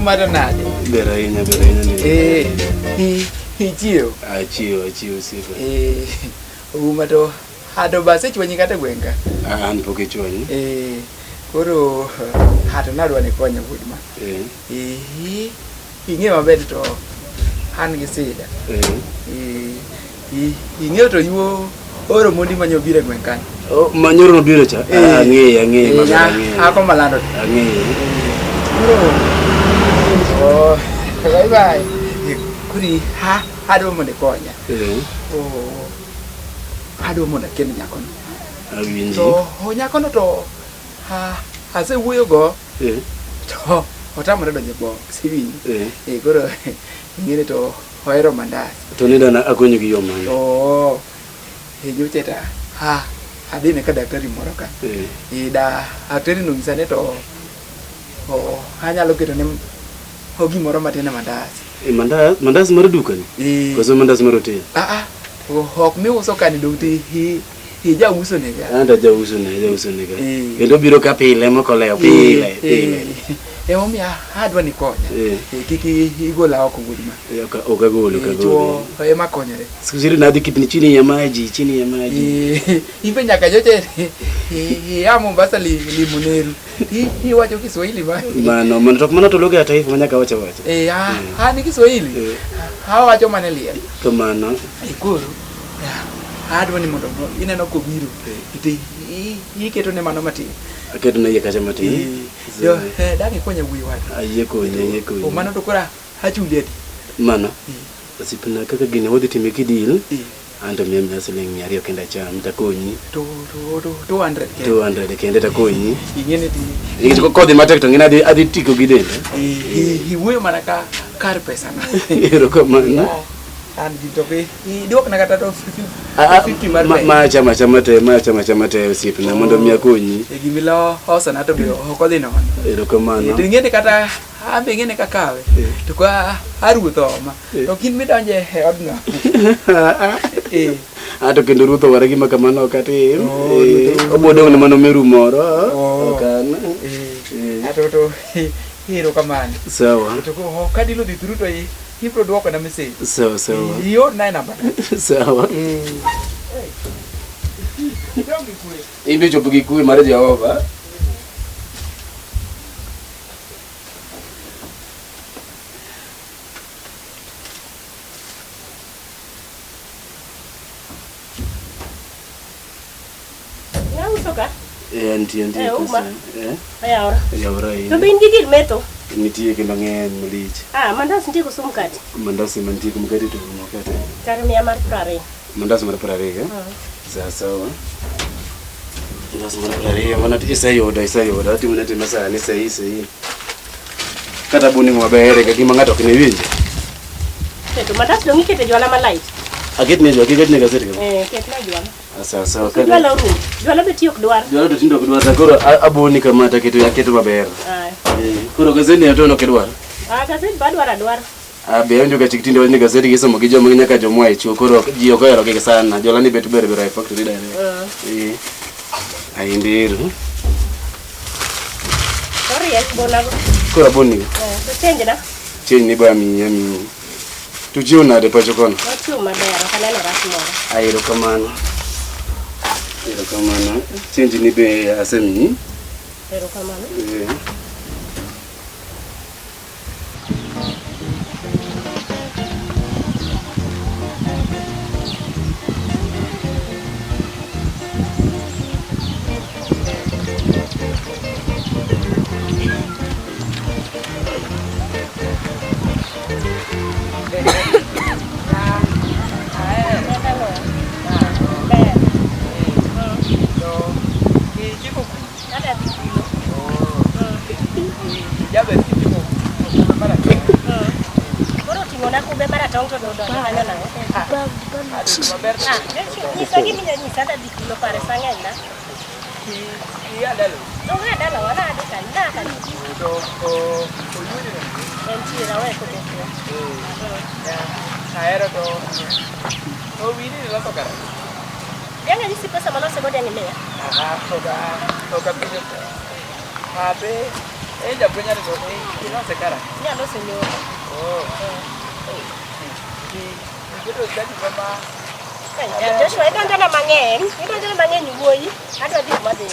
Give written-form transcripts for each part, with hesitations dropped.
Uma to nade? Ber ahinya, ber ahinya ni. Eh, ichiew. Achiew, achiew osiepa. Eh, Uma to hato bas ichwanyi kata e gweng' ka. Ah, an pok ichwanyi. Eh, koro hato nadwa ni konya wuod ma. Eh, Eh, ing'e maber to an gi sida. eh. Eh, ing'eyo to yuo oro mondi manyo biro e gweng' kanyo. Oh, manyoro nobiro cha? Eh. Ah, ang'eye, ang'eye Eh, maber, nya- ang'eye. ako malando. Ang'eye. Koro, oh, bye bye. Eh, Koro ha adwa mondo ikonya. Eh, Oh, adwa mondo akend nyakono. awinji. To oh, nyakono to ha asewuoyogo Eh, to otamore donjo e box iwinjo. eh. Eh, koro ing'eni to ohero mandas. To ni dana akonyi gi yo mane? To e nyocha ta ha adhi ne ka daktari moro ka. Eh, E da daktari no nyisa ni to oh, anyalo keto ne o gimoro matin e mandas. eh, mandas, mandas mar duka ni? Eh, Koso mandas mar hotel? ah ah ok miuso kani dong ti hi ija uso ne ga. An to ajauso ne, ajauso ne ga. Eh. Kendo obiro ka pile mokolewo, pile, pile. Emomiyo adwa ni konya. Eh. Eh, kik igola oko wuod ma. Eh, ok agolo, ok Eh, agolo. Chuo ema konyore. Siku zile nadhi kipindi chini ya maji, chini ya maji. Eh, Imbe nyaka nyocha ia Mombasa li limo neru. Iwacho Kiswahili ma. Mano, mano to mano to lugha ya taifa manyaka wacha wacha. Eh, ah, ah, ni Kiswahili. Eh. Awacho mana liel. Kamano. Eh, koro adwa ni mondo ineno kobiro to iketo ne mano matin. Aketo ne iye kacha matin. Eh, yo, eh, dang' ikonya wuoyi wadu. Ayie konyi, ayie konyi. O mano to koro achuli adi. Mano. Eh, Osiepna kaka gini wadhi time kidil, eh, an to miya miya siling 200 kende acham takonyi. to 200 kende. 200 kende takonyi. Ing'e ni ti Nikech kodhi matek to ng'ina adhi tiko gi denda. iwuoyo mana ka kar pesa na. Erokamano. An gi to be iduokna kata to Ah, ah, 50 mar ma pesa. ma achamo achama te, ma achamo achama te osiepna mondo mi akonyi. E gimilo osona to be ok odhi nono. Erokamano. To ing'e ni kata an be ing'e ni kakawe Eh. to ka aruoth oma Eh. to kin midonje e odno. Eh. Ah, to kendo ruoth owara gima kamano ok atim. Oh, Eh, ruoth- obo dong' ne mana meru moro. Oh. Ok an. Eh. Eh. Ato to erokamano. Sawa. To ko ka dilo dhi through to ibro duoko na message. Sawa sawa. Iorna e namba. Sawa. Eh. Idong gi kwe. Ibiro chopo gi kwe mar Jehova. Ng'a uso ka? Eh, antie antie Eh, Uma. pesa. Eh, Oyawra. oyawra To ahinya. be in gi gir metho? Nitie kendo ng'eny malich. Ah, mandas nitie koso mkate? Mandas mantie gi mkate to mkate. Kar miya mar 20. Mandas mar 20 eh? Sawa sawa. Mandas mar 20 mana iseyudo iseyudo atimo ne tima sani sahi sahi. Kata buni maber ka gima ng'ato ok ne winjo. Keto mandas dong' ikete jwala ma light. Aketne jwala, kiketne gaset ka. Eh, ketna e jwala. Ah, Sawa sawa. Koso jwala orumo. Jwala be ti ok dwar. Jwala to tinde ok dwar ta koro aboni kama to aketo aketo maber. Ah, Eh, Koro gaset ni to ok idwar. ah gaset be adwaro adwara. Ah, be awinjo ka chik tinde wach ni gaset gi isomo gi joma nyaka jomwa e chuo koro ji ok ohero gi sana. Jwala ni bet ber ber e factory direct. Eh. Aindiro. Orieny bonago. Koro aboni. Eh, to change na. Change ni ba miyi amiyi. To chiew nade pacho kono? Wachiew maber, ok aneno rach moro. Ah, erokamano. Erokamano. Change ni be asemiyi. Erokamano. Eh. Ber. To ichiko kwe. Kata dhi kuno. Jaber kitimo kube maratong'. Koro oting'ona kube maratong' to donjo kanyo nang'o? Maber Ah, nyisa gima inya nyisa adhi kuno pare sa ng'eny na. ia dalo. Donge a dalawa nadhi kanye? Naa kanye? To oyudi no. Entie awe kobet. Ahero to owini ni loso kara. Dang' anyisi pesa malose go dang' imiya. Aha, ok apenjo. Abe Eh japuonj ni to ilose kara. Inyalo nyoro. Oh. Iketo study ma Joshua idonjona mang'eny, idonjona mang'eny wuoyi. Adwa dhi kuma dhiye.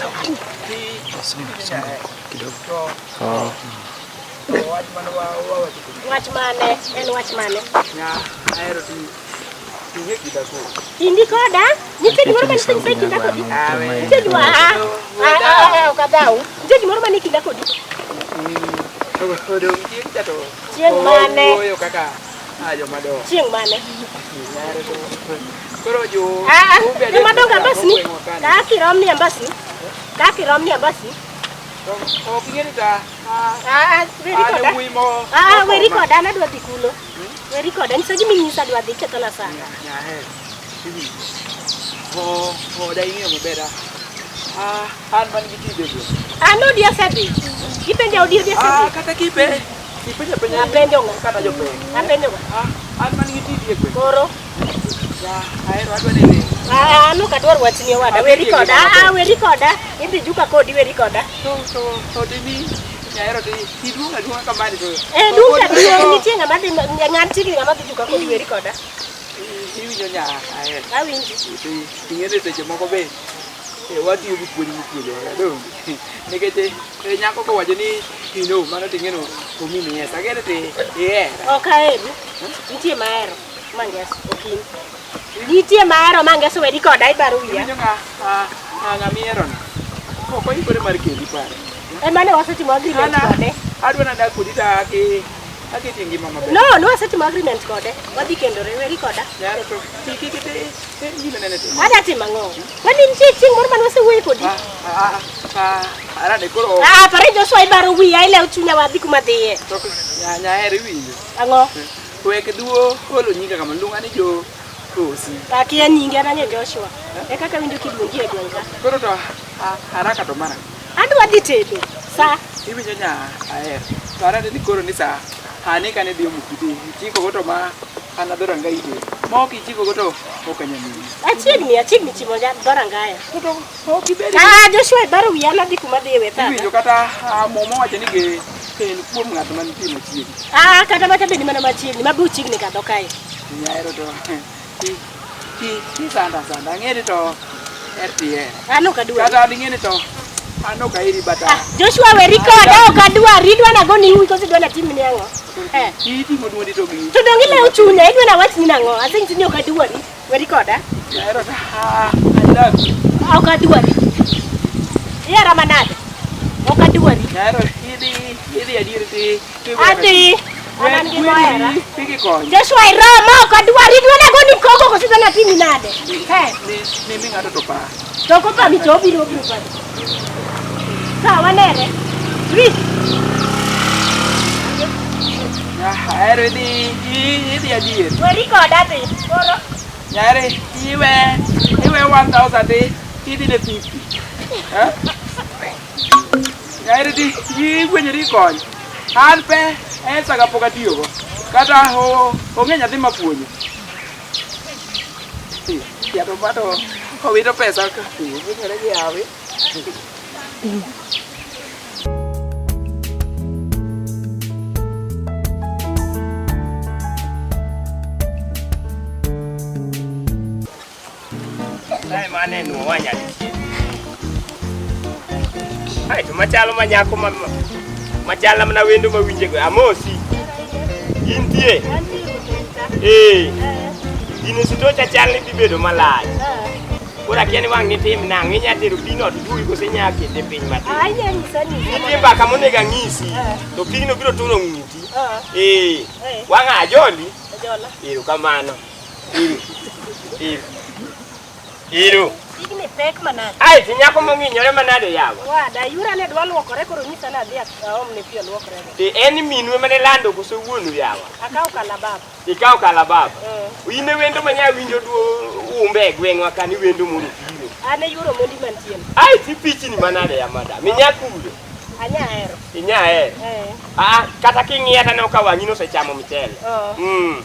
To to wach mane wawacho kodi. Wach mane? En wach mane? Nya ahero ti ing'e kinda kodi. Kindi koda? Nitie gimoro mane isenyisa e kinda kodi? Nitie gimoro ah, ok adhaw. Nitie gimoro mane kinda kodi? To dong' chieng' cha to Chieng' mane? Wuoyo kaka joma dongo. Chieng' mane? Nyahero to koro jo Ah, kumbe adek joma dongo ambasni. ogweng'wa kani. Kaka irom ni ambasni. Kaka irom ni ambasni. To ok ing'e ni ta Ah, weri an koda. e wuoyi mo Ah, weri mokoma. koda, an adwa dhi kuno. Weri koda, nyisa gima inyisa adwa dhi, ikethona sa. Nyahero. Iwinjo. Ho oda ing'eyo maber ah an man gi tije go. An odi asedhi. Ipenja odi odi Ah asedhi. kata kipe ipenja penja Apenjo ng'a? kata jopeng. Apenjo ng'a? Ah an man gi tije e gweng'. Koro. Ya ahero adwa nene. Ah, an ok adwar wachni owada. Weri koda. Ah, weri koda. Idhi juka kodi, weri koda. To to to timi nyahero to iduong' aduong'a kamani to. Eh, duong' ka duong' nitie ng'ama dhi ng'an nitie ng'ama dhi juka kodi, weri koda. Iwinjo nya ahero. Awinji. To ing'e ni seche moko be watiyo gi puonj mipuonjowa donge nikech nyako kowacho ni ino mano ting'e no omini yes ageno ti ihera. Ok aheri. Nitie mahero. Mangeso, ok in. Nitie mahero mangeso, weri koda, ibaro wiya. Iwinjo ng'a ng'a mihero no ok oikore mar kendi pare. Ema ne wasetimo agreement Ana kode. adwa nadak kodi to aketi e ngima maber. No, ne wasetimo agreement kode. Wadhi kendore, weri koda. Nyahero to kik ite gima nene timo. Adwa timo ang'o? Kwani nitie chieng' moro mane wasewuoye kodi? Arade koro Ah, pare Joshua ibaro wiya, ilewo chunya wadhi kuma dhiye. to nyahero iwinjo. Ang'o? Wek duo olo nyinga kama luonga ni jo kosi. Akia nyinge, an ang'e Joshua. E kaka winjo kiluongi e gweng' ka. Koro to haraka to mara. Adwa dhi tedo. Sa. Iwinjo nya ahero. To arade ni koro ni sa ani kane dhi omo kite ichiko go to ma an adho rangayi te. Ma ok ichiko go to ok anyal miyi. Achiegni, achiegni chimo dho rangaya. To to ok ibed. Ah, Joshua ibaro wiya, an adhi kuma dhiye we thaga. Iwinjo kata muma wacho ni ge en kuom ng'at mantie machiegni. Ah, kata macha bende mana machiegni, ma be ochiegni kadho kae. Nyahero to ti sanda sanda ang'e ni to RTL. An ok adwar. Kata an ing'e ni to an ok aheri but Ah, Joshua weri koda, ok adwar. Idwa nagoni uwi koso idwa natimni ang'o? Eh. Iting'o duondi to gi. To dong' ilewo chunya, idwa nawachni nang'o? Asenyisi ni ok adwari. Weri koda. Nyahero to I love you. Ok adwari. Ihera manade? Ok adwari. Nyahero idhi idhi adier ti Adhi. An an gi mohera. Kik ikony. Joshua iromo, ok adwari. Idwa nagoni koko koso idwa natimi nade? Eh. Ni mi ng'ato to pa. To kopami to obiro obiro pami. Sawa nere. Wi. Nyahero idhi idhi adier. Weri koda dhi. Koro. Nyahero iwe iwe 1000 ti idhi ne 50. Eh? Nyahero ti igwenyori kony. An pe en saga pok atiyogo. Kata onge nyathi mapuonjo. Ya to ma to owito pesa ka. Ogwenyore gi hawi. Kae maneno wanya dichiel. Ai to machalo ma nyako ma machalo mana wendo mawinje go. Amosi. Intie. Eh. Gini sitocha chal ni dhi bedo malach. Koro akia ni wang' nitim nang'o, inya tero pino to duogi koso inya kete piny matin. Ah, inya nyisa nyisa. Nitie mbaka monego ang'isi, to pigno biro turo ng'uti. Eh. Eh. Wang' ajoli. Ajola. Erokamano. Ero. Ero. Ero. Pigni pek manade. Ai, to nyako mong'inyore manade yawa. Wada, yura ne dwa luokore koro nyisa ni adhi aomne pi oluokre go. To en minu ema ne lando koso wuonu yawa? Akaw kalababa. Ikaw kalababa. Eh. In e wendo ma nya winjo duo umbe e gweng'wa ka ni wendo moro biro. An e yuoro mondi mantie. Ai, ti pichni manade ya madam. Inya kure? Anya ahero. Inya hero. Eh. Ah, kata king'iya taneno ka wang'i nosechamo mchele. Oh. Mm.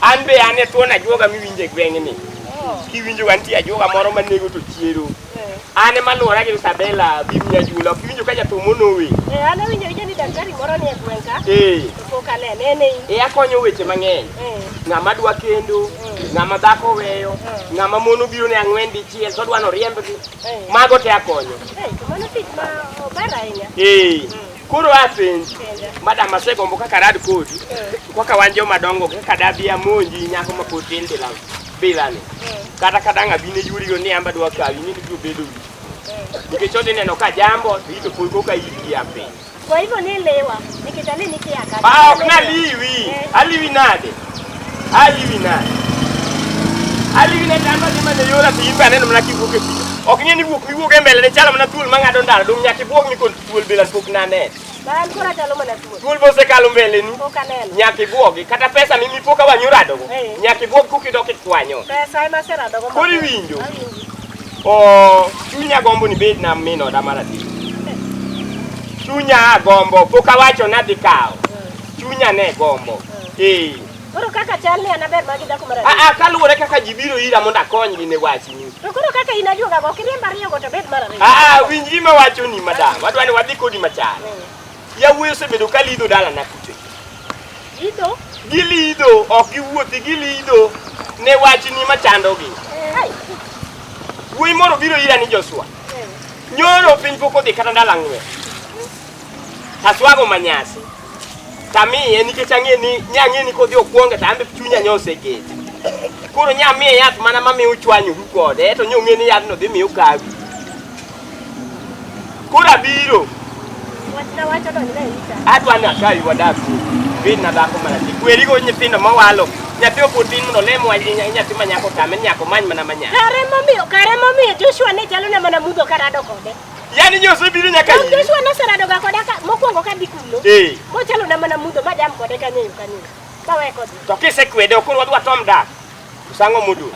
An be an e thuon ajuoga miwinjo e gweng'ni. Oh. Kiwinjo ga nitie ajuoga moro manego to chiero. Eh. An ema luora gi Isabella bi miya jula. Ok iwinjo ka jathum onowe. Eh, an awinjo awinja ni daktari moro ni e gweng' ka. Eh. To pok anene, en e in. Eh, akonyo weche mang'eny. Eh. Ng'ama dwa kendo, ng'ama dhako weyo, ng'ama mon obiro ne ang'wen dichiel to odwa noriembgi. Eh. Mago te akonyo. Eh, to mano tich ma ober ahinya. Eh. Koro apenji. Penja. Madam asegombo kaka arad kodi. Kaka wan joma dongo kaka dabi amonji nyako ma pod tin bila bilani. Kata ka dang' abi ne yurigo ni amba dwa kawi ni ibiro bedo wi. Nikech odhi neno ka jambo to ito pod koka iki ya piny. Kwa hivyo ni lewa, nikech ane ni kia kata. Ah, ok naliwi. Aliwi nade? Aliwi nade? Aliwi ne tamba dhi mana yora to in be aneno mana kiwuok e picha. Ok ing'e ni wuok miwuok e mbele ne chalo mana thuol mang'ado ndara dong' nyaka ibuog ni kod thuol bila pok naneno. Ba an koro achalo mana thuol. Thuol be osekalo mbele ni. Pok aneno. Nyaka ibuogi kata pesa mimipo ka wang'i oradogo. Eh. Nyaka ibuog kokidok ikwanyo. Pesa ema aseradogo. Koro iwinjo? Awinjo. Oh, chunya gombo ni bed na min oda mar adek. Chunya gombo, pok awacho nadhi kawo. Chunya ne gombo. Eh. Koro kaka chal ni an aber magi dhako mar adek. Ah, ah, kaluwore kaka ji biro ira mondo akonygi ne wachni. To koro kaka in ajuoga go, ok iriemb ariyogo to bed mar ariyo. Ah, ah, winj gima wachoni madam. Adwa ni wadhi kodi machal. Yawuoyi osebedo ka lidho dalana kucho. Idho? Gilidho, ok giwuothi, gilidho ne wachni machandogi. Ai. Wuoyi moro biro ira ni Joshua. Nyoro piny pok odhi kata ndalo ang'wen. Taswago manyasi. Tamiye nikech ang'e ni nya ang'e ni kodhi okwonge to an be chunya nyo osegeto. Koro nya miye yath mana mamiyo uchwanyoru kode to nyo ong'e ni yadhno dhi miyo kawi. Koro abiro Wachna wacho donjna e ita. adwa ni akawi wadak bed na dhako mana ti. Kweri go nyithindo mawalo. Nyathi opod tin mondo olem wach nyathi ma nyako tame ni nyaka omany mana manyako. Kare momiyo Joshua ne chalo na mana mudho karado kode. Yani nyo osebiro nyaka Dong iri. Joshua noseradoga koda ka mokwongo kadhi kuno. Eh. Mochalo na mana mudho majam kode kanyo yo kanyo. Bawe kodhi. To kisekwede ok koro wadwa tom dak. To sang'o modong'?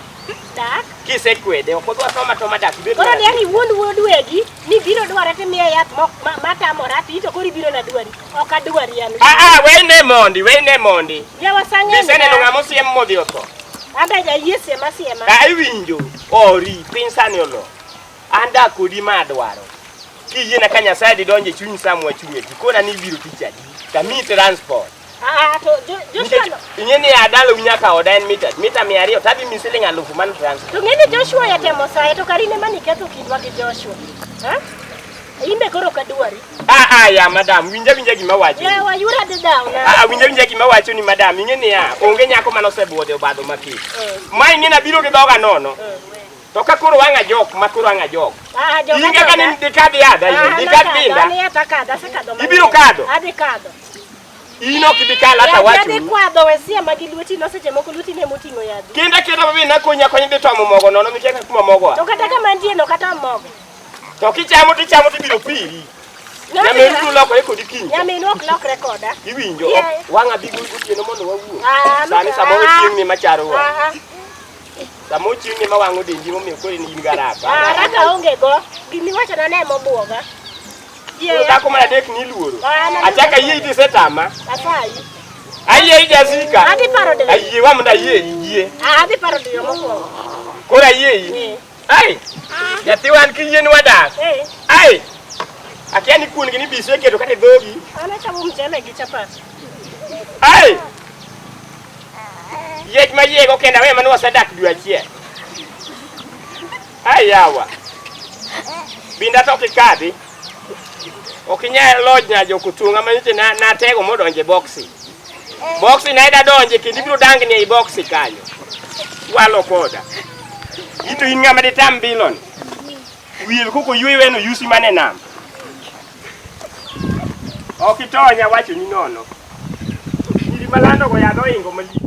Dak. Kisekwede ok wadwa tom atoma dak ibed Koro mar dang' iwuond wuod wegi ni biro dwara timiya yath mok matamora to ito koro ibiro na dwari. Ok adwari an. Ah ah, wene mondi, wene mondi. Yawa sang'eny. Biseneno ng'ama osiem modhi otho. An be jayie siema siema. Ah, iwinjo. Ori, piny sani olo. An dak kodi ma adwaro. Kiyiena ka Nyasaye didonje chunyi sama wachung' e ji, kona ni ibiro tich adi. Tamiyi transport. Ah, to Joshua Nikech ing'e ni a dalau nyaka oda en mita 200 tadhi miyi siling 1000 man transport. To ng'e ni Joshua yatemo saye to kari ne mani ketho kindwa gi Joshua. Ha? Imbe koro ok adwari. Ah ah ya madam, winja winja gima wacho. Yawa yura dhi dhawna. Ah, winja winja gima wacho ni madam, ing'e niya, onge nyako mane osebuodho e obadho makech. Ma ing'e nabiro gi dhoga nono. To ka koro wang' ajok, ma koro wang' ajok. Ah, joka In kaka joga. ni dikadh yadha in, Ah, dikadh nakadho, binda. an yath akadho, asekadho mang'eny. Ibiro kadho? Adhi kadho. In ok ibi kalo hata Yadhi wacho. adhi kwadho we siema gi lweti no seche moko lweti ne moting'o yadhi. Kinda kinda mabe nakonyi akonya dhi tomo mogo nono mikia kaka kuma mogo a. To kata kama nitie no kata mogo. To kichamo tichamo tibiro piri. Nyameru biro lokore kodi kiny. Nyaminwa ok lokre koda. Iwinjo? Yeah. Wang' abi gotieno mondo wawuo. Ah, Sani samoro ah. chieng' ni macharo wang'. Ah, ah. Samoro chieng' ni mawang'o dendi momiyo koro in garaka. Ah, Haraka onge go. Gimiwachona ne emobuoga. Koro dhako mar adek ni iluoro. Ah, naluoro. Achaka yie itisetama. Asayi. Ayie ijasika. Adhi paro diriyo. Ayie wa mondo ayie yie. Ah, adhi paro diriyo mokwongo. Koro ayie yi. Eh. Ai! Nyathi wan kiyien wadak. Eh. Ai! Akia ni kuon gi ni biso iketo kata e dhogi. An achamo mchele gi chapat. Ai! Yiech ma yiego kenda we mane wasedak dwe achiel. Ai yawa. Binda to ok ikadhi. Ok inyal loj nya jokutunga ma nyocha natego modonjo e boksi. Boksi na ida donje kendo ibiro dangni ei boksi kanyo. Walo koda. Ito in ng'ama ditam biloni. Wiye koko ywe weno yusi mane nam. Ok itonya wacho ni nono. Nyiri malando go yadho oingo malich.